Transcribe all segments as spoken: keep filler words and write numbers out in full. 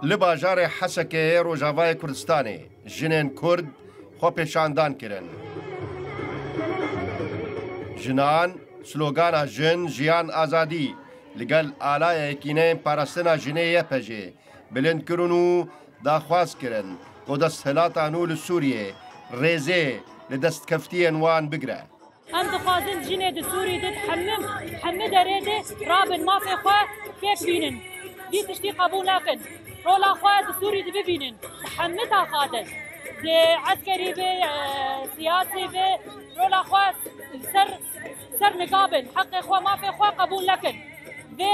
Li bajarê Hesekê Rojavayê Kurdistanê jinên Kurd xwepêşandan kirin. Jinan slogana Jin, Jiyan, Azadî li gel Alaya Yekîneyên Parastina Jinê, Y P J, bilind kirin û daxwaz kirin ku desthilata nû li Sûriyê rêzê li destkeftiyên wan bigire. Em dixwazin jinê di Sûrî de di hemî, hemî derê de rabin, mafê xwe pêk bînin. Vî tiştî qebûl nakin. Rola xwe di Sûrî de bibînin. Di hemî taxa de. Di eskerî be, e, siyasî be, rola xwe ser, ser niga bin. Heqê xwe, mafê xwe qebûl nekin. Vê,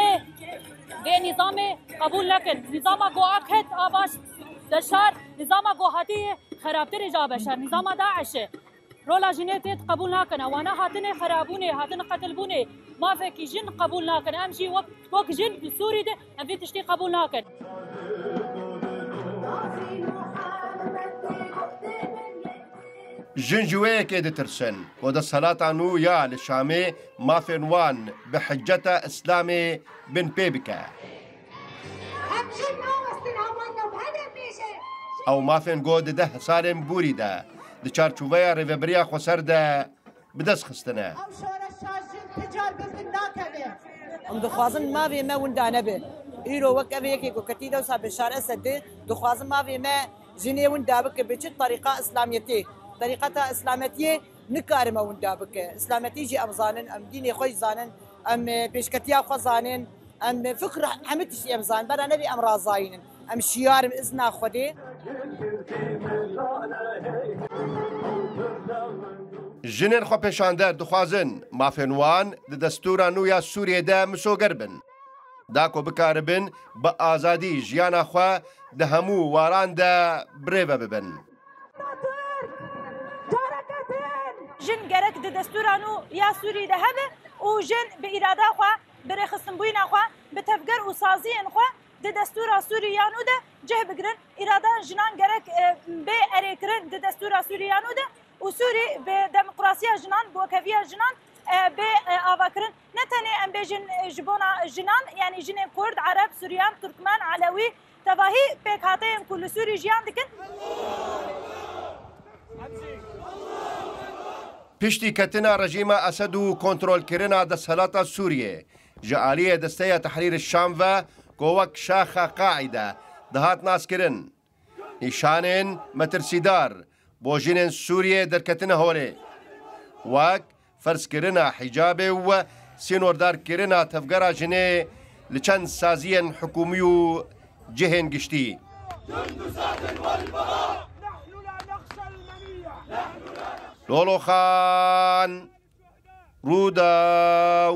vê nîzamê qebûl nekin. Nîzama ku a ket a baş Beşar, nîzama ku hatiye xerabtirê ca Beşar, nîzama DAIŞ e. Rola jinê tê qebûl nakin. Wana hatine xerabûnê, hatine qetilbûnê. Mafekî jin qebûl nakin. Em jî wek, wek jin di Sûrî de em vê tiştî qebûl nakin. Jin ji wê yekê ditirsin ku desthelata nû ya li Şamê mafên wan bi hiceta Îslamê bin pê bike. Em jin nawestin heman nabhene pêşe. Ew mafên ku di deh salên bûrî de di çarçoveya Rêvebiriya Xweser de bi dest xistine. Ew şoreşa jin ti car bi bin nakeve. Em dixwazin mavê me winda nebe. Îro wek ev yekê ku ketî dewsa Beşar Esed de, dixwazin mavê me jinê winda bike bi çi terîqa Îslamiyetê. Terîqeta Îslametiyê nikarime winda bike. Îslametî jî em zanin, em dînê xwe jî zanin, em, e, pêşketiya xwe zanin, em, e, fikr hemî tiştî em zanin. Bera nebî em razayînin. Em şiyar in, izna Xwedê. Jinên xwepêşander dixwazin mafên wan di destûra nû ya Sûriyê de misoger bin. Da ku bikaribin bi azadî jiyana xwe di hemû waran de birêve bibin. Jin gerek di destûra nû ya Sûrî de hebe û jin bi îrada xwe, bi rêxistinbûyîna xwe, bi tevger û saziyên xwe di destûra Sûrî ya nû de cih bigirin. Îrada jinan gerek, e, bê erêkirin di destûra Sûrî ya nû de. Û Sûrî bi demokrasiya jinan, bi wekheviya jinan, e, bê, e, avakirin. Ne tenê em bêjin, e, ji bona jinan, yanî jinên Kurd, Ereb, Suryan, Turkmen, Elewî, tevahî pêkhateyên ku li Sûrî jiyan dikin. Piştî ketina rejîma Esed û kontrolkirina desthilata Sûriyê ji aliyê Desteya Tehrîr Şam ve ku wek Şaxa Qaîde dihat naskirin, nîşanên metirsîdar bo jinên Sûriyê derketine holê, wek ferzkirina hîcabê û sînordarkirina tevgera jinê li çend saziyên hikûmî û cihên giştî. Lolo Xan, Rûdaw.